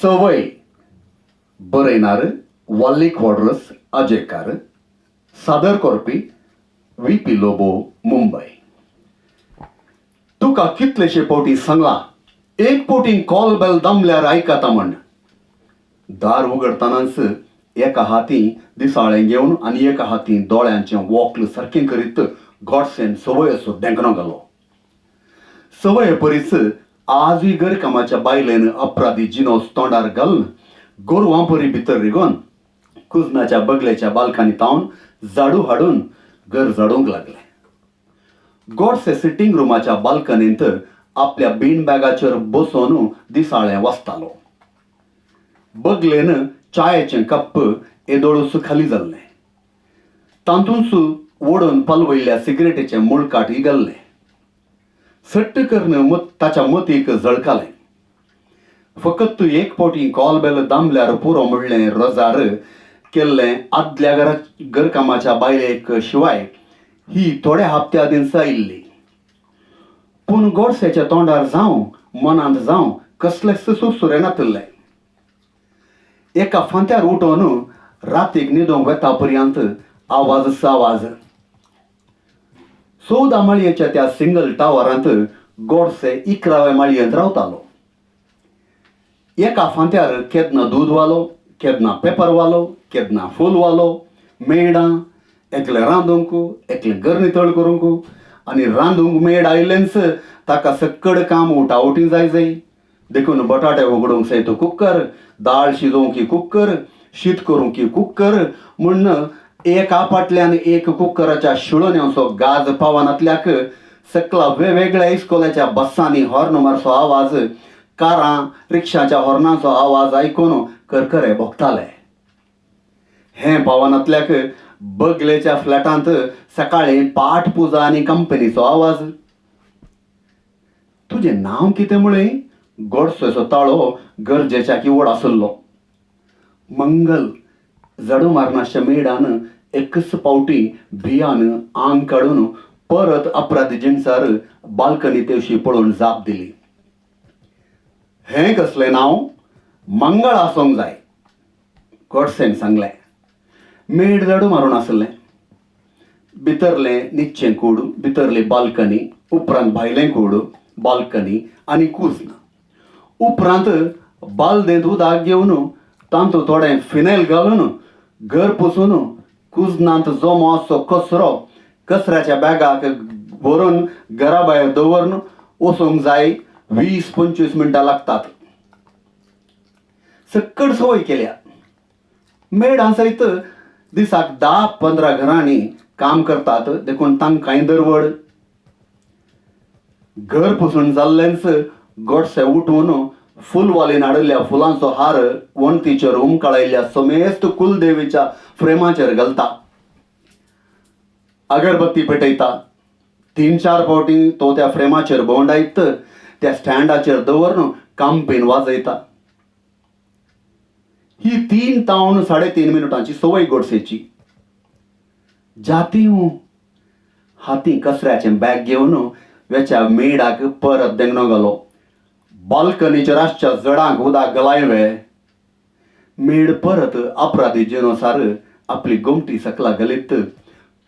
संवय बरयणार वाल्ली क्वाड्रस अजयकार, सादर करपी व्ही पी लोबो, मुंबय. तुका कितलेशे फावटी सांगलां, एक फावटी कॉल बेल दामल्यार आयकता म्हण. दार उगडटनाच एका हाती दिसाळें घेवन आनी एका हाती दोळ्यांचें वोक्ल सारकें करीत गोडसेन संवय असो धेंकणो घालो. संवये परीच आजूय घरकामाच्या बायलेन अपराधी जिनोस तोंडार घालून गोरवां परी भितर रिगोन कुजनाच्या बगलेच्या बाल्कनी तावन झाडू हाडून घर झाडूंक लागलें. गोडसे सिटींग रुमाच्या बाल्कनींत आपल्या बीन बॅगाचेर बसोन दिसाळें वाचतालो. बगलेन चायेचें कप्प येदोळूच खाली जाल्लें. तातूंच ओडून पालवयल्ल्या सिगरेटीचें मुळकाटय घाल्लें. सट्ट करून मत ताच्या मतीक झळकालें, फकत एक फावटी कॉल बेल दामल्यार पुरो म्हणलें रोजार केल्लें आदल्या घरा घरकामाच्या बायलेक शिवाय ही थोड्या हप्त्या आदींच आयिल्ली. पूण गोडसेच्या तोंडार जावं मनांत जावं कसलेच सुरसुरे नातिल्ले. एका फांत्यार उठोवन रातीक न्हिदोंक वेता पर्यंत आवाजच आवाज. 14 माळयेच्या त्या सिंगल टावरांत गोडसे 11व्या माळयेंत रावतालो. एका फांत्यार केन्ना दूदवालो, केन्ना पेपरवालो, केन्ना फूलवालो, मेडां, एकलें रांदूंक, एकलें घर नितळ करूंक. आनी रांदूंक मेड आयिल्लेंच ताका सक्कड काम उटाउटी जाय जाय. देखून बटाटे उगडूंक सयत कुकर, दाळ शिजोवंक कुकर, शीत करूंक कुकर म्हूण एका फाटल्यान एक कुकराच्या शिळोण्याचो गाज पावनातल्याक सकला वेगवेगळ्या इस्कोलाच्या बस्सांनी हॉर्न मारचो आवाज, कारां रिक्षाच्या हॉर्नाचो आवाज आयकून करकरे भोगताले. हें पावनातल्याक बगलेच्या फ्लॅटांत सकाळीं पाठ पुजा आनी कंपनीचो आवाज. तुजें नांव कितें म्हळें? गोडसोचो ताळो गरजेच्या की व्हड आसलो. मंगल. झाडू मारनासच्या मेडान एकच फावटी भियान आंग काडून परत अपराधी जिनसार बाल्कनी तेवशी पळोवन जाप दिली. हें कसलें नांव? मंगळ आसूंक जाय, गोडसेन सांगलें. मेड झाडू मारून आसलें. भितरलें निच्चें कूड, भितरली बाल्कनी, उपरांत भायलें कूड, बाल्कनी आनी कुज्न. उपरांत बालदेंत उदक घेवन तातूंत थोडें फिनेल घालून घर पुसून कुजनांत जमो आसचो कचरो कचऱ्याच्या बॅगाक भरून घरा भायर दवरून वचूंक जाय. 20-25 मिनटां लागतात. सक्कड संवय केल्या. मेडां सयत दिसाक 10-15 घरांनी काम करतात, देखून तांकांय दरवड. घर पुसून जाल्लेंच गोडसे उठून फुलवालीन हाडिल्ल्या फुलांचो हार वणटीचेर उमकाळयल्ल्या समेस्त कुलदेवीच्या फ्रेमाचेर घालता, अगरबत्ती पेटयता. 3-4 फावटी तो त्या फ्रेमाचेर भोंवडायत त्या स्टँडाचेर दवरून कांपीन वाजयता. ही 3 तावन 3.5 मिनटांची संवय गोडसेची. जाती हूं. हाती कचऱ्याचें बॅग घेवन वेच्या मेडाक परत देंगणो घालो. बाल्कनीचेर आसच्या जडांक उदक घालाय वे? मेड परत अपराधी जिनोसार आपली गोमटी सकला घालीत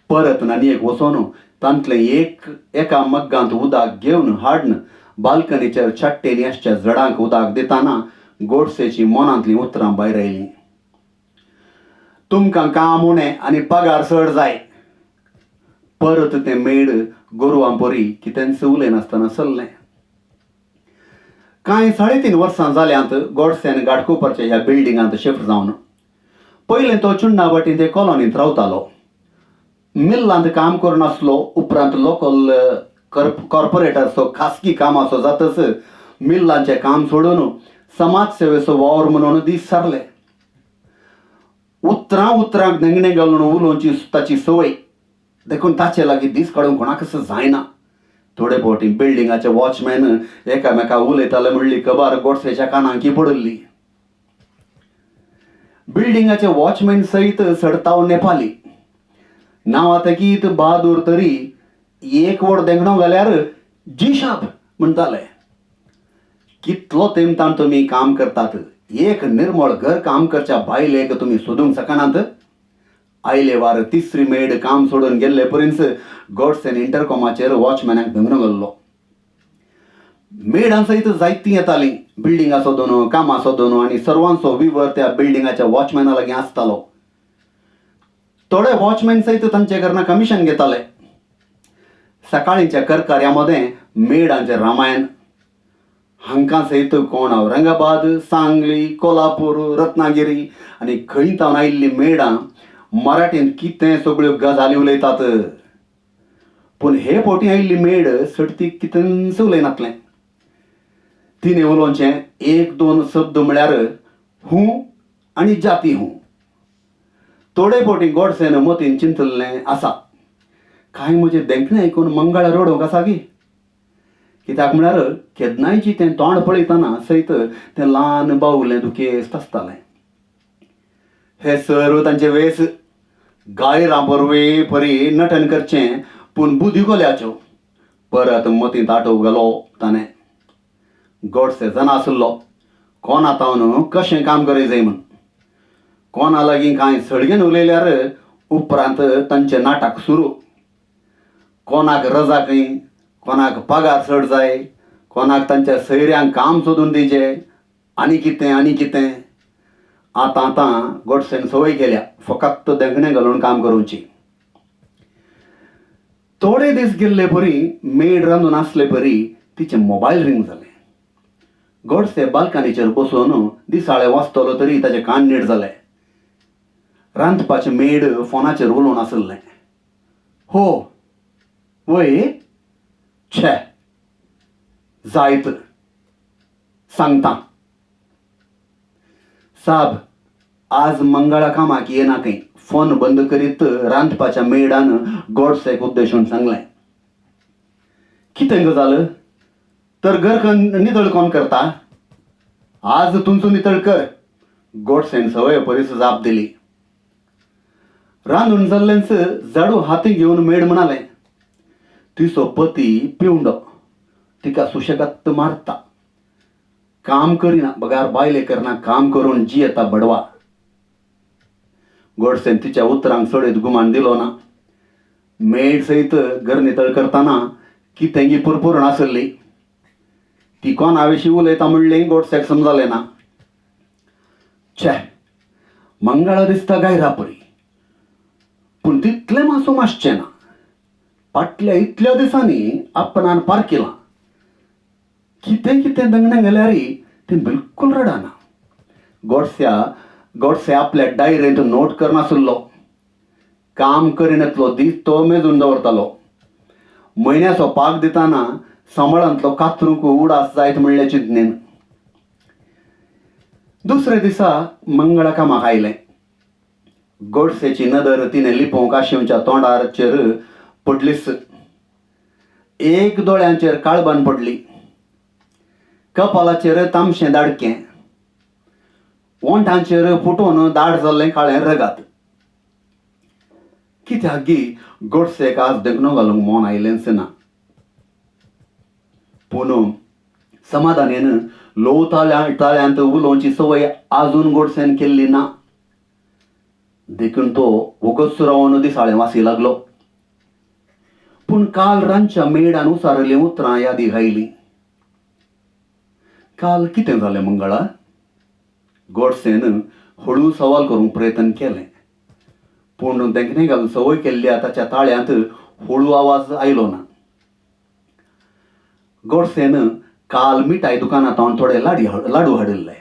परत नानयेक वचोन तांतलें एक एका मग्गांत उदक घेवन हाडून बाल्कनीचेर चाट्टेनी आसच्या जडांक उदक दिताना गोडसेची मनांतलीं उतरां भायर आयलीं, तुमकां काम उणें आनी पगार चड जाय. परत तें मेड गोरवां परी कितेंच उलयनासतना चल्लें. कांय 3.5 वर्सां जाल्यांत गोडसेन घाटकोपरच्या ह्या बिल्डिंगांत शिफ्ट जावन. पयलें तो चुन्नावाटींत ते कॉलनींत रावतालो. मिल्लांत काम करून आसलो. उपरांत लोकल कॉर्पोरेटरचो खासगी कामाचो जातच मिल्लांचें काम सोडून समाज सेवेचो वावर म्हणून दीस सारले. उतरां उतरांक धेंगणे घालून उलोवची ताची संवय, देखून ताचे लागीं दीस काडूंक कोणाकच जायना. थोडे फावटी बिल्डिंगाचे वॉचमॅन एकामेका उलयताले म्हणली खबर गोडसेच्या कानांकी पडिल्ली. बिल्डिंगाचे वॉचमॅन सयत सडताव नेपाली. नांवातकीत बहादूर तरी एक व्हड देंगणो घाल्यार जी शाब म्हणटाले. कितलो तेमतान तुमी काम करतात. एक निर्मळ घर काम करच्या बायलेक तुमी सोदूंक शकनात? आयले वार तिसरी मेड काम सोडून गेल्ले परींच गोडसेन इंटरकॉमाचेर वॉचमॅनाक धंगण घाल्लो. मेडां सयत जायतीं येतालीं बिल्डिंगां सोदून, कामां सोदून आनी सर्वांचो विवर त्या बिल्डिंगाच्या वॉचमॅना लागीं आसतालो. थोडे वॉचमॅन सयत तांचे घरना कमिशन घेताले. सकाळींच्या करकार्या मदें मेडांचें रामायण. हांकां सयत कोण औरंगाबाद, सांगली, कोल्हापूर, रत्नागिरी आनी खंय तावन आयिल्लीं मेडां मराठींत कितें सगळ्यो गजाली उलयतात. पूण हे फावटी आयिल्ली मेड सडती कितेंच उलयनासलें. तिणें उलोवचें एक दोन शब्द म्हळ्यार हूं आनी जाती हूं. थोडे फावटी गोडसेन मतीन चिंतलें आसा, कांय म्हजें देंकणें आयकून मंगळा रडोवंक आसा गी? कित्याक म्हळ्यार केन्नायची तें तोंड पळयतना सयत तें ल्हान बावलें दुखेस्त आसतालें. हे सर्व तांचे वेस गायरां बरवे परी नटन करचें, पूण बुद्धी कोल्याच्यो. परत मतींत आटोव घालो ताणें. गोडसे जाणा आसलो कोणा तावन कशें काम करीत जाय म्हूण. कोणा लागीं कांय सळगेन उलयल्यार उपरांत तांचें नाटक सुरू. कोणाक रजा खंय, कोणाक पगार चड जाय, कोणाक तांच्या सयऱ्यांक काम सोदून दिवचें, आनी कितें आनी कितें. आतां आतां गोडसेन संवय केल्या फकत देंगणें घालून काम करूची. थोडे दीस गेल्ले परी मेड रांदून आसले परी तिचें मोबायल रिंग जालें. गोडसे बाल्कनीचेर बसून दिसाळें वाचतलो तरी ताचे कान नीट जाले. रांदपाचें मेड फोनाचेर उलोवन आसलें. हो वय, छे जायत सांगता साब, आज मंगळा कामाक येना खंय. फोन बंद करीत रांदपाच्या मेडान गोडसेक उद्देशून सांगलें. कितें गो जाल तर घर नितळ कोण करता? आज तुमचो नितळ कर. गोडसेन सवय परीस जाप दिली. रांदून जाल्लेंच झाडू हाती घेवन मेड म्हणालें, तिचो पती पिवंडो तिका सुशेगात मारता, काम करिना बगार बायले करना, काम करून जियेता बडवा. गोडसेन तिच्या उतरांक चडीत गुमान दिलो ना. मेड सयत घर नितळ करतना कितेंगी पुरपुरण आसली. ती कोणा विशीं उलयता म्हणलें गोडसेक समजलें ना. छे, मंगळा दिसता गायरापरी, पूण तितलें मासूम आसचें ना. फाटल्या इतल्या दिसांनी आपणान पारकिलां कितें कितें दंगणें घाल्यार तें बिलकूल रडना. गोडस्या गोडसे आपल्या डायरेंत नोट करनासलो. काम करिनातलो दीस तो मेजून दवरतालो. म्हयन्याचो पाग दितना सांबाळांतलो कातरूंक उडास जायत म्हणल्या चिंतनेन. दुसऱ्या दिसा मंगळा कामाक आयलें. गोडसेची नदर तिणें लिपोवंक आशिवच्या तोंडाचेर पडलीच. एक दोळ्यांचेर काळबान पडली, कपालाचेर तामशें दाडकें, ओंठांचेर फुटून दाट जाल्लें काळें रगात. कित्याक गी गोडसेक आज देखणो घालूंक मन आयलेंच ना. पूण समाधानेन ल्हव ताळ्या ताळ्यांत उलोवची संवय आजून गोडसेन केल्ली ना, देखून तो वोगच रावन दिसाळें वासी लागलो. पूण काल रांदच्या मेडान उसारिल्लीं उतरां यादी आयलीं. काल कितें जालें मंगळा? गोडसेन हळू सवाल करूंक प्रयत्न केलें, पूण देखणें घालून संवय केल्ल्या ताच्या ताळ्यांत हळू आवाज आयलो ना. गोडसेन काल मिठाय दुकानांत थोडे लाडू हाडिल्ले.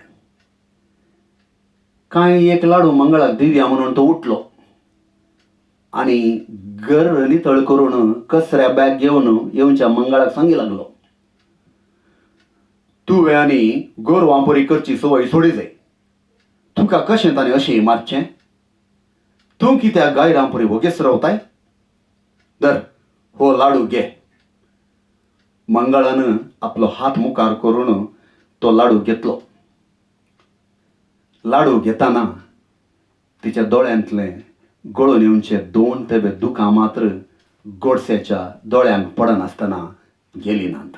कांय एक लाडू मंगळाक दिवया म्हणून तो उठलो आनी घर नितळ करून कचऱ्या बॅग घेवन येवच्या मंगळाक सांगी लागलो, तुवें आनी गोरवां परी करची संवय सोडी जाय. तुका कशें ताणें अशें मारचें? तूं कित्याक गायरां परी वोगेच रावताय? धर हो लाडू घे. मंगळान आपलो हात मुखार करून तो लाडू घेतलो. लाडू घेतना तिच्या दोळ्यांतले गळून येवचे दोन थेंबे दुकां मात्र गोडस्याच्या दोळ्यांक पडनासतना गेली नात.